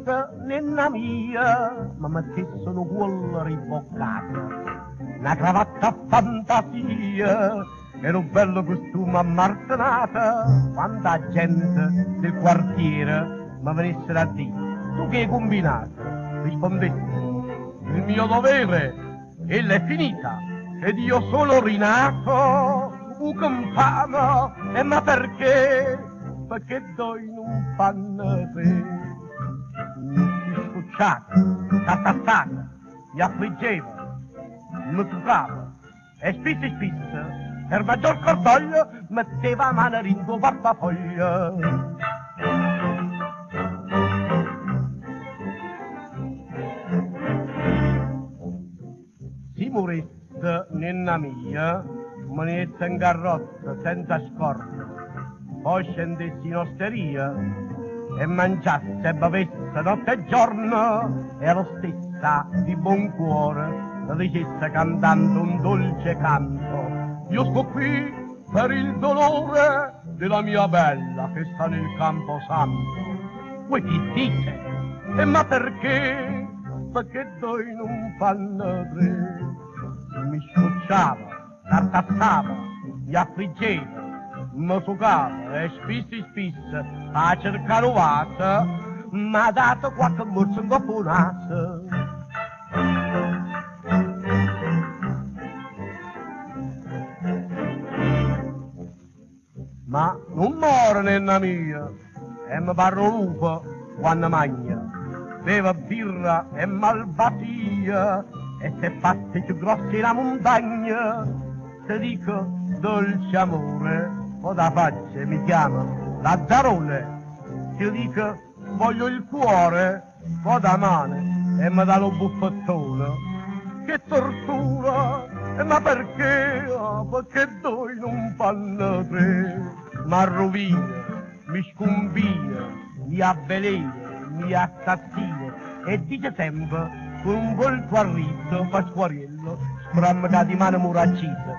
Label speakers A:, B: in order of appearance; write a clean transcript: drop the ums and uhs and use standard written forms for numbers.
A: muresse, nenna mia, me mettesse nu cuollo ribboccato, na cravatta a fantasia e nu bello costume ammartenato, quanta gente del quartiere me venessero a dì, tu che hai combinato? Rispondesse, il mio dovere, ella è finita ed io sono rinato, uh che 'nfame, e ma perché? Pecché doi nun fanno tre. Mi scucciata, tartassata, mi affliggeva, mi tuccava e spisso spisso, per maggior cordoglio, metteva 'a mano dint' 'o portafoglio. Si muresse, nenna mia, me ne jesse 'n carrozza senza scorno, poi scendessi in osteria e mangiasse e bevesse notte e giorno e all'ostessa di buon cuore le dicesse cantando un dolce canto, io sto qui per il dolore della mia bella che sta nel camposanto. Voi che dite? E ma perché? Pecché doi nun fanno tre? Mi scucciava, tartassava, mi affliggeva, mi sucava e spisso spisso a cercare 'o vaso m'ha dato quacche muorzo 'ncopp' 'o naso. Ma nun more nenna mia e me pare 'o lupo quanno magna, beve birra e malvasia e s'è fatta cchiù grossa 'e na muntagna. Te dico dolce amore, po' da faccia e mi chiama Lazzarone. Te dico voglio il cuore, po' da mano e me dà nu buffettone. Che tortura! E ma perché? Ah, pecché doi nun fanno tre? M'arruvina, mi scumbina, mi avvelena, mi assassina e dice sempe con un volto a riso Pasquariello, sperammo ca dimane moro acciso.